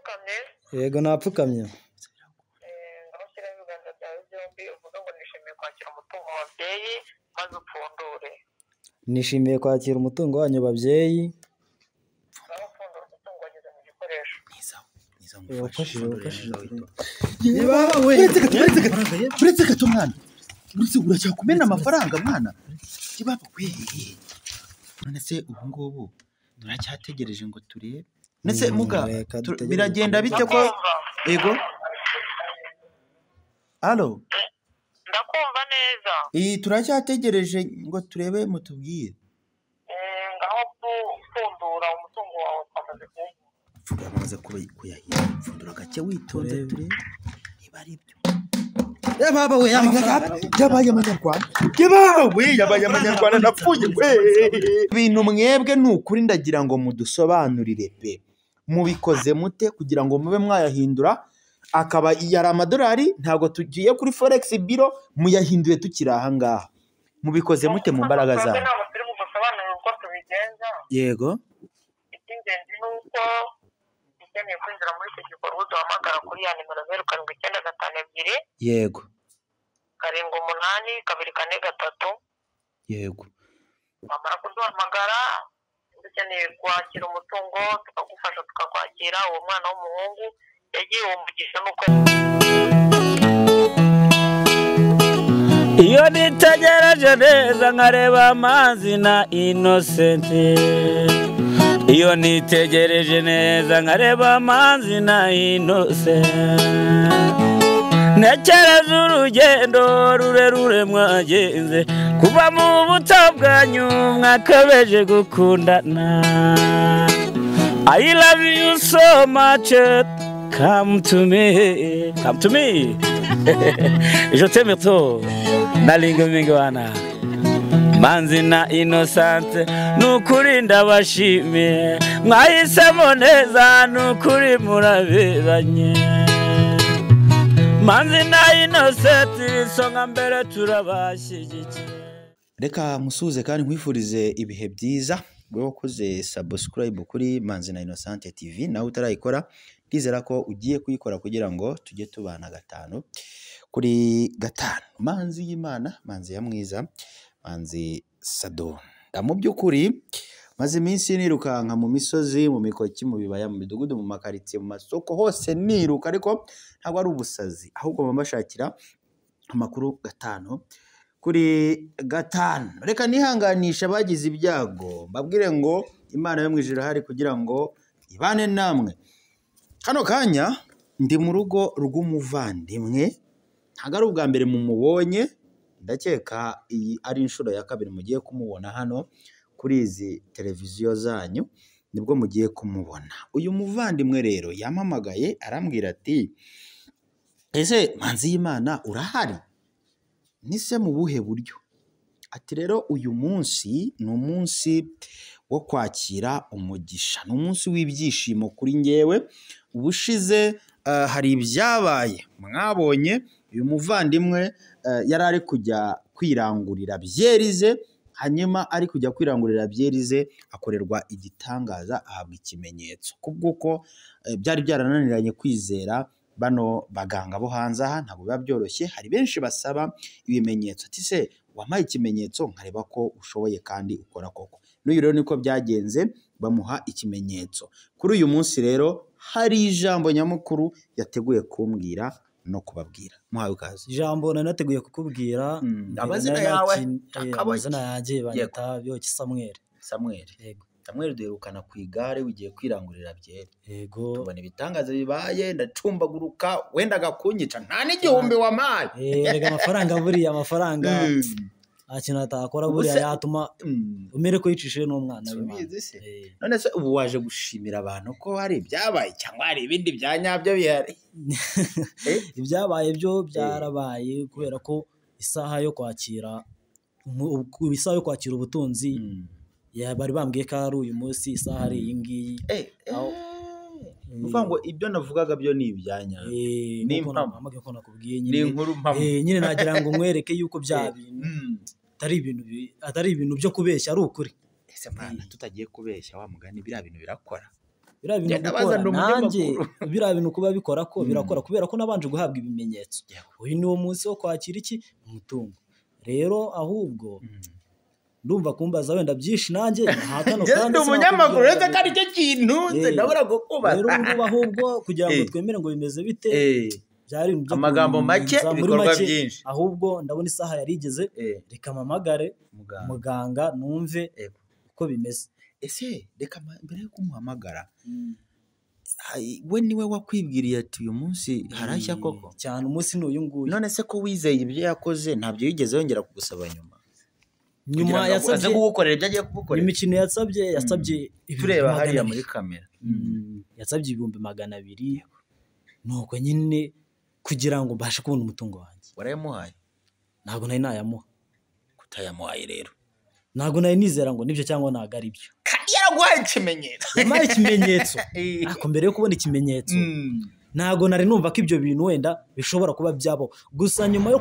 Wapfukamye? Yego napfukamye. Ngaho shyiraho ibiganza byawe byombi uvuge ngo nishimiye kwakira umutungo wabyeyi, maze upfundure. Nishimiye kwakira umutungo wanyu babyeyi. Ngaho upfundura umutungo wageze mu gikoresho. Wafashije. Uretse gato mwana, uretse uracyakumena amafaranga mwana. Kibaba we. None se ubu ngubu turacyategereje ngo turebe. Nese muga biragenda bite ko yego? Allo? Ndakumva neza. Turacyategereje ngo turebe mutubwire. Ngaho pfundura umutungo wawe twamaze kuwubona. Bamaze kuyahira. Pfundura gake witonze turebe niba ari byo. Yababa we yabaye amanyarwanda. Yabawe yabaye amanyarwanda napfuye we. Ibintu mwebwe nukuri ndagira ngo mudusobanurire pe. Mubikoze mute kugira ngo mube mwayahindura akaba yari amadolari, ntabwo tugiye kuri forex biro, muyahinduye tukiri aha ngaha. Mubikoze mute mu mbaraga zanyu? Ntabwo turi bugusobanurire uko tubigenza. Yego. Icy'ingenzi ni uko ukeneye kwinjira muri icyo gikorwa uduhamagara kuri ya nimero 0792. Yego. 78 243. Yego. Wamara kuduhamagara dukeneye kwakira umutungo tukagufasha tukakwakira. Uwo mwana w'umuhungu yagiye uwo mugisha nuko. Iyo nitegereje neza nkareba amazi na Innocent. Iyo nitegereje neza nkareba amazi na Innocent. Ntekereza urugendo rurerure mwagenze kuva mu buto bwanyu mwakabeje gukundana. I love you so much, come to me, come to me. Je t'aime trop, nalinga mingwana. Manzi na Innocent nukuri ndabashimiye, mwahisemo neza nukuri muraberanye. Manzi na Innocent isonga mbere turabashyigikiye. Reka musuze kandi nkwifurize ibihe byiza. Wewe wakoze subscribe kuri Manzi na Innocent TV, nawe utarayikora ndizera ko ugiye kuyikora kugira ngo tujye tubana 5 kuri 5. Manzi y'Imana, Manzi ya mwiza, Manzi Sado. Mu by'ukuri maze iminsi nirukanka mu misozi, mu mikoki, mu bibaya, mu midugudu, mu makaritsiye, mu masoko hose niruka, ariko ntabwo ari ubusazi, ahubwo mbashakira amakuru 5 kuri 5. Reka nihanganisha abagize ibyago, mbabwire ngo Imana yo mu ijuru irahari kugira ngo ibane namwe. Kano kanya ndi mu rugo rw'umuvandimwe, ntabwo ari ubwa mbere mumubonye, ndakeka iyi ari inshuro ya kabiri mugiye kumubona hano kuri izi televiziyo zanyu, nibwo mugiye kumubona. Uyu muvandimwe rero yampamagaye arambwira ati ese Manzi y'Imana urahari? Nise mu buhe buryo? Ati rero uyu munsi ni umunsi wo kwakira umugisha, ni umunsi w'ibyishimo kuri ngewe. Ubushize hari ibyabaye mwabonye, uyu muvandimwe yari ari kujya kwirangurira byerize, hanyuma ari kujya kwirangurira byerize akorerwa igitangaza, ahabwa ikimenyetso. Kubw'uko byari byarananiranye kwizera bano baganga bo hanze aha, ntabwo biba byoroshye, hari benshi basaba ibimenyetso. Ati se wampaye ikimenyetso nkareba ko ushoboye kandi ukora koko. N'uyu rero niko byagenze, bamuha ikimenyetso. Kuri uyu munsi rero hari ijambo nyamukuru yateguye kumbwira no kubabwira. Muhawe ikaze. Ijambo nari nateguye kukubwira. Amazina yawe? Amazina yanjye banyita Bihoki Samuel. Samuel. Yego. Samuel duherukana ku igare ugiye kwirangurira byeri. Yego. Tubona ibitangaza bibaye, ndacumbaguruka wendaga kunyica nta n'igihumbi wampaye. Rega amafaranga buriya amafaranga nta kintu atakora buriya yatuma umere ko yicishije n'umwana w'Imana. None se ubu waje gushimira abantu ko hari ibyabaye cyangwa hari ibindi bya nyabyo bihari? Ibyabaye byo byarabaye kubera ko isaha yo kwakira ubutunzi bari bambwiye ko ari uyu munsi, isaha ari iyi ngiyi. Uvuga ngo ibyo navugaga byo ni ibyanya. Ni impamo ni inkuru mpamo. Nyine nagira ngo nkwereke yuko bya bintu atari ibintu byo kubeshya, ari ukuri. Ese mwana tutagiye kubeshya wa mugani biriya bintu birakora. Biriya bintu gukora nanjye biriya bintu kuba bikora ko birakora kubera ko nabanje guhabwa ibimenyetso. Uyu ni wo munsi wo kwakira iki umutungo. Rero ahubwo ndumva kumbaza wenda byinshi nanjye nta kano kandi umunyamakuru uretse ko aricyo kintu ndabura kukubaza. Rero ubu ahubwo kugira ngo twemere ngo bimeze bite byari amagambo make ibikorwa byinshi. Ahubwo ndabona isaha yarigeze, reka mpamagare muganga numve uko bimeze. Ese reka mbere yo kumuhamagara, we niwe wakwibwiriye ati uyu munsi harashya koko cyane, umunsi ni uyu nguyu. None se ko wizeye ibyo yakoze ntabyo yigeze yongera kugusaba nyuma? Nyuma yasabye kugukorera ibyo agiye kugukorera. Imikino yasabye tureba hariya muri kamera, yasabye 200,000 nuko nyine kugira ngo mbashe kubona umutungo wanjye. Warayamuhaye? Ntabwo nari nayamuha. Kutayamuhaye rero ntabwo nari nizera ngo nibyo cyangwa ntabwo ari byo. Kandi yaraguhaye ikimenyetso. Yampaye ikimenyetso ariko mbere yo kubona ikimenyetso ntabwo nari numva ko ibyo bintu wenda bishobora kuba byabo. Gusa nyuma yo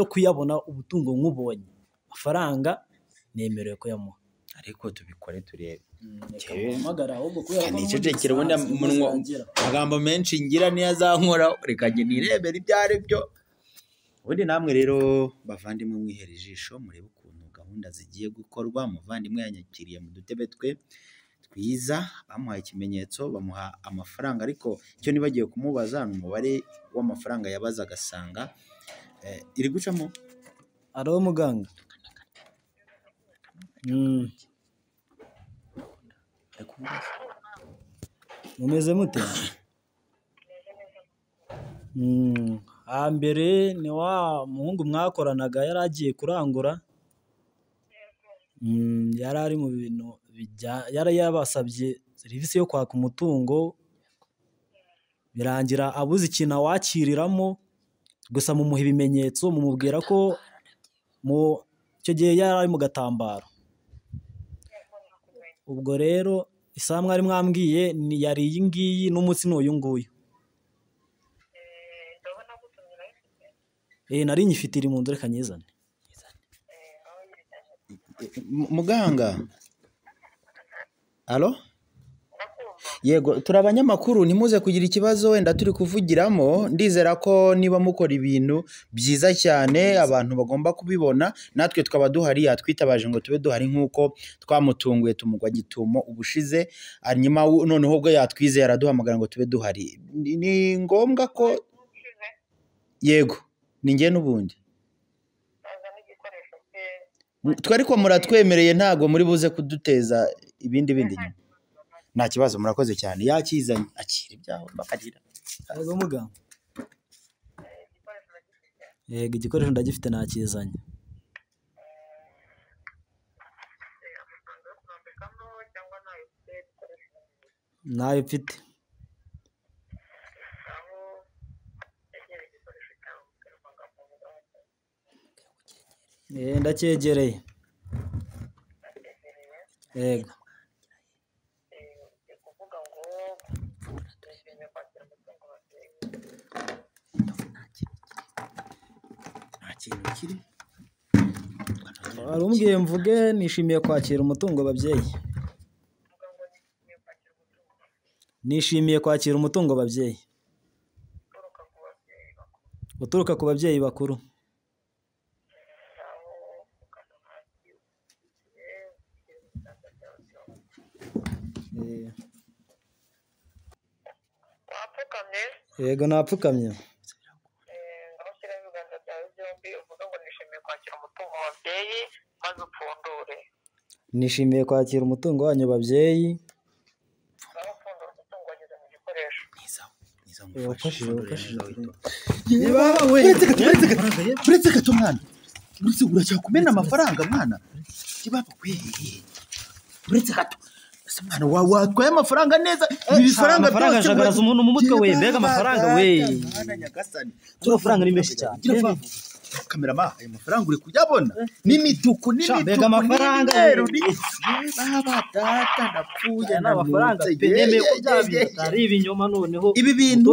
kuyabona ubutungo nk'ubonye amafaranga nemerewe kuyamuha. Ariko tubikore turebe. Nicecekera ubundi amagambo menshi ngira niyo azankora, reka njye nirebere ibyo ari byo. Ubundi namwe rero bavandimwe mwihere ijisho murebe ukuntu gahunda zigiye gukorwa. Muvandimwe yanyakiriye mu dutebe twe twiza, bamuhaye ikimenyetso, bamuha amafaranga, ariko icyo nibagiye kumubaza ni umubare w'amafaranga yabaza agasanga iri gucamo. Aro muganga. Mumeze mute? Hambere ni wa muhungu mwakoranaga yari agiye kurangura, yari ari mu bintu yari yabasabye serivisi yo kwaka umutungo, birangira abuze ikintu awakiriramo, gusa mumuha ibimenyetso mumubwira ko mu icyo gihe yari ari mu gatambaro. Ubwo rero isaha mwari mwambwiye yari iyi ngiyi n'umunsi ni uyu nguyu. Nari nyifite iri mu nzu, reka nyizane. Muganga, alo? Yego, turi abanyamakuru ntimuze kugira ikibazo wenda turi kuvugiramo. Ndizera ko niba mukora ibintu byiza cyane abantu bagomba kubibona, natwe twaba duhari. Yatwitabaje ngo tube duhari nk'uko twamutunguye tumugwa gitumo ubushize, hanyuma noneho ubwo yatwizeye araduhamagara ngo tube duhari. Ni ngombwa ko yego ni njye n'ubundi twe, ariko muratwemereye ntabwo muri buze kuduteza ibindi bindi nyuma. Nta kibazo, murakoze cyane. Yakizanye akira ibyawe bakarira. Yego muganga. Yego igikoresho ndagifite nakizanye. Nayo mfite. Ndacyegereye. Yego. Warumbwiye mvuge nishimiye kwakira umutungo babyeyi. Nishimiye kwakira umutungo babyeyi. Uturuka ku babyeyi bakuru. Yego napfukamye. Nishimiye kwakira umutungo wanyu babyeyi. Uretse gato mwana, uretse uracyakumena amafaranga mwana. Uretse gato mwana watwaye amafaranga neza. Ibi faranga byose ajagaraza umuntu mu mutwe we, mbega amafaranga we. Amafaranga ni menshi cyane. Kamerama, ayo mafaranga uri kuyabona n'imituku n'imituku amafaranga baba data napfuye n'amafaranga pe, nemeye ko bya bintu atari ibinyoma. Noneho ibi bintu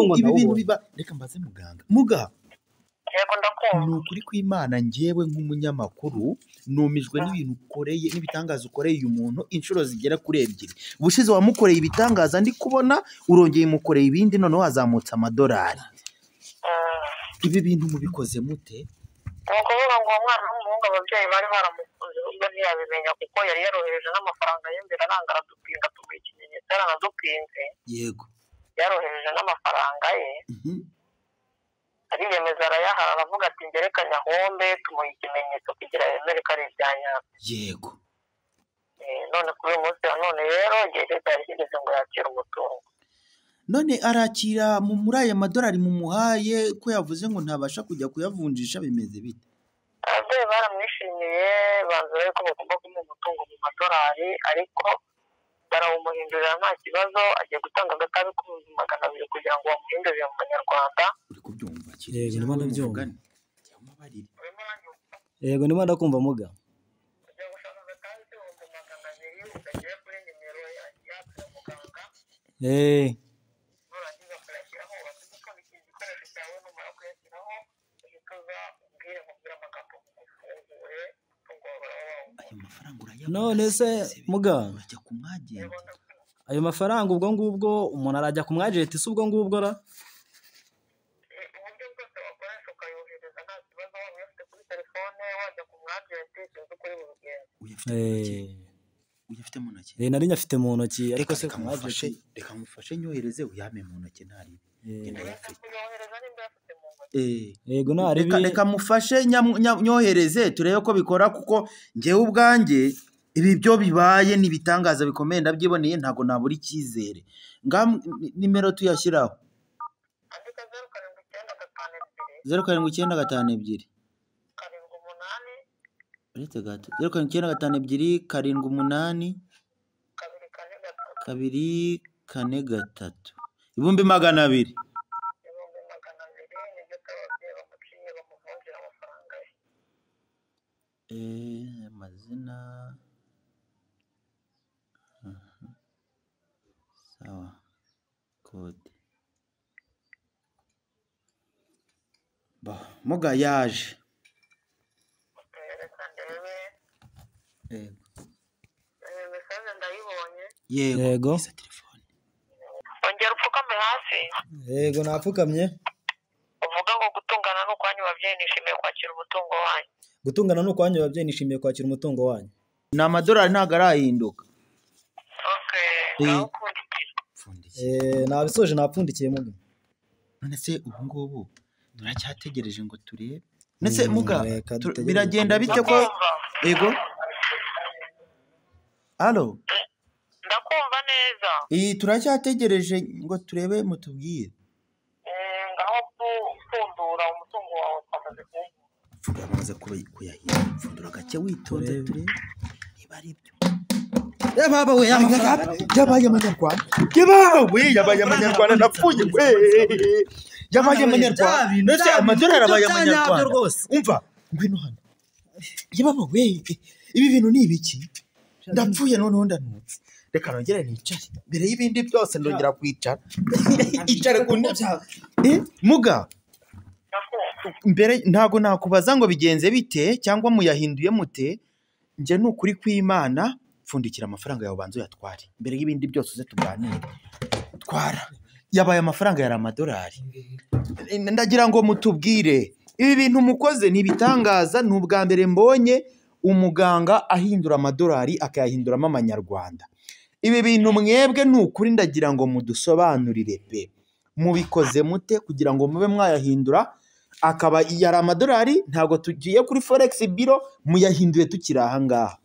biba, reka mbaze muganga. Muga Yego ndakumva. Ni ukuri kw'Imana, njyewe nk'umunyamakuru numijwe n'ibintu ukoreye n'ibitangaza ukoreye uyu muntu inshuro zigera kuri 2. Ubushize wamukoreye ibitangaza ndi kubona urongeye umukoreye ibindi, noneho wazamutse amadolari. Ibi bintu mubikoze mute? Ni ukuvuga ngo uwo mwana w'umuhungu ababyeyi bari baramukunze ubwo ntiyabimenya kuko yari yarohereje n'amafaranga ye mbere aranga aradupinga, tumuha ikimenyetso yaranadupinze. Yego. Yarohereje n'amafaranga ye. Ariyemeza arayahara aravuga ati ngerekanye ahombe, tumuha ikimenyetso kugira yemere ko ari ibya nyabyo. Yego. None kuri uyu munsi wa none rero igihe cye cyari kigeze ngo yakire umutungo. None arakira muri aya madolari mumuhaye ko yavuze ngo ntabasha kujya kuyavunjisha, bimeze bite? Ababyeyi baramwishimiye banzura yuko bagomba kumuha umutungo mu madolari, ariko barawumuhindurira nta kibazo. Agiye gutanga agatabi k'200,000 kugira ngo bamuhindurire mu manyarwanda. Uri kubyumva? Yego ndimo ndabyumva. Yego ndimo ndakumva muga. Ugiye gushaka agatabi k'200,000 ukagiye kuri nimero yacu ya muganga. Nurangiza kuyashyiraho urapfundikira igikoresho cyawe, numara kuyashyiraho uhita uza umbwire nkubwire amagambo ufungure umutungo wawe. Ayo mafaranga urayabona? None se muga, urajya ku mwagenti? Ayo mafaranga ubwo ngubwo umuntu arajya ku mwagenti se ubwo ngubwo ra? Uburyo bwose wakoresha ukayohereza nta kibazo, waba uyafite kuri telefone, wajya ku mwagenti, sinzi uko uri bubigenze. Uyafite mu ntoki? Nari nyafite mu ntoki, ariko se ku mwagenti reka mufashe nyohereze uyame mu ntoki ntaribe. Yego ntaribi. Reka mufashe nyohereze turebe ko bikora, kuko njyewe ubwanjye ibi byo bibaye n'ibitangaza bikomeye ndabyiboneye, ntago nabura icyizere. Nimero tuyashyiraho 0795 2 7 8 0795 2 7 8 2 4 3 200,000. 200,000 nibyo ababyeyi bamuciye bamuvunjira amafaranga ye. Amazina sawa kode muga yaje. Yego. Ongera upfukame hasi. Yego napfukamye. Uvuga ngo gutungana n'ukwanyu babyeyi nishimiye kwakira umutungo wanyu. Gutungana n'ukwanyu babyeyi nishimiye kwakira umutungo wanyu. Ni amadolari ntago arahinduka. Okay, ngaho pfundikira. Nabisoje napfundikiye muga. None se ubu ngubu turacyategereje ngo turebe. Nese muga biragenda bite ko? Yego. Allo? Ndakumva neza. Turacyategereje ngo turebe mutubwire. Ngaho pfundura umutungo wawe twamaze kuwubona. Pfundura amaze kuyahira. Pfundura gake witonze turebe niba ari byo. Yababa we yabaye amanyarwanda. Yabawe yabaye amanyarwanda napfuye we. Yabaye amanyarwanda. Nese amadolari abaye amanyarwanda. Umva ngwino hano. Yababa we ibi bintu ni ibiki? Ndapfuye noneho ndanutse. Reka nongere nicare. Mbere y'ibindi byose ndongera kwicara. Icare ku ntebe. Muga mbere ntago nakubaza ngo bigenze bite cyangwa muyahinduye mute, nje nukuri kw'Imana pfundikira amafaranga yawe banze uyatware. Mbere y'ibindi byose uze tuganire. Twara. Yabaye amafaranga yari amadolari. Ndagira ngo mutubwire ibi bintu mukoze ni ibitangaza, ni ubwa mbere mbonye umuganga ahindura amadolari akayahinduramo amanyarwanda. Ibi bintu mwebwe ni ukuri ndagira ngo mudusobanurire pe. Mubikoze mute kugira ngo mube mwayahindura akaba yari amadolari, ntago tugiye kuri forex biro, muyahinduye tukiri aha ngaha.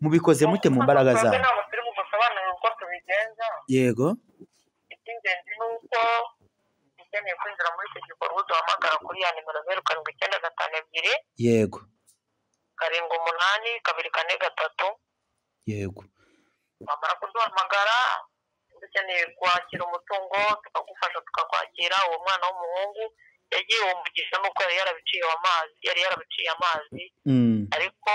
Mubikoze mute mu mbaraga zanyu? Ntabwo turi bugusobanurire uko tubigenza. Yego. Icy'ingenzi ni uko ukeneye kwinjira muri icyo gikorwa uduhamagara kuri ya nimero 0795 2. Yego. 7 8 2 4 3. Yego. Wamara kuduhamagara dukeneye kwakira umutungo tukagufasha tukakwakira. Uwo mwana w'umuhungu yagiye uwo mugisha nuko yari yarabiciye amazi, ariko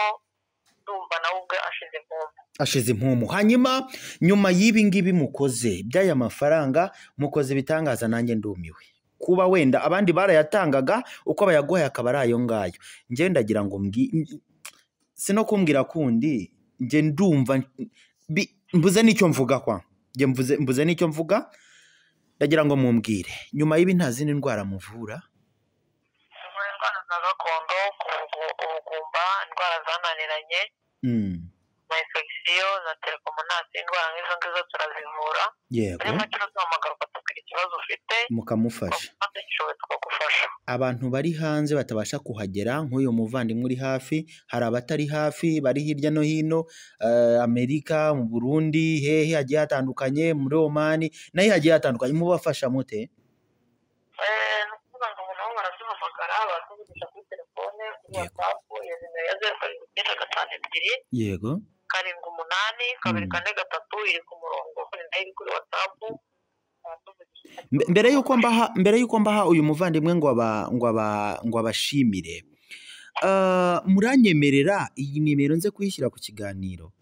ndumva nawe ubwe ashize impumu. Ashize impumu. Hanyuma nyuma y'ibi ngibi mukoze by'aya mafaranga mukoze ibitangaza, nanjye ndumiwe. Kuba wenda abandi barayatangaga uko bayaguhaye akaba ari ayo ngayo. Njye ndagira ngo si no kumbwira kundi, njye ndumva mbuze n'icyo mvuga kwa njye mbuze n'icyo mvuga. Ndagira ngo mumbwire, nyuma y'ibi nta zindi ndwara muvura? Tuvura indwara za gakondo, ubugumba, indwara zananiranye, ama infection za telekomunasi, indwara nk'izo ngizo turazivura. Yego. Muri make uraduhamagara ukatubwira ikibazo ufite, mukamufasha. Tugishoboye tukagufasha. Abantu bari hanze batabasha kuhagera, nk'uyu muvandimwe uri hafi, hari abatari hafi bari hirya no hino, Amerika, mu Burundi, hehe hagiye hatandukanye, muri Omani nayo hagiye hatandukanye, mubafasha mute? Ni ukuvuga ngo nabo baraduhamagara, baratuvugisha kuri telefone, kuri WhatsApp, iyo nimero ya 0795 2 Yego. 7 8 2 4 3 iri ku murongo, ni nayo iri kuri WhatsApp. Mbere yuko mbaha uyu muvandimwe ngo abashimire, muranyemerera iyi nimero nze kuyishyira ku kiganiro?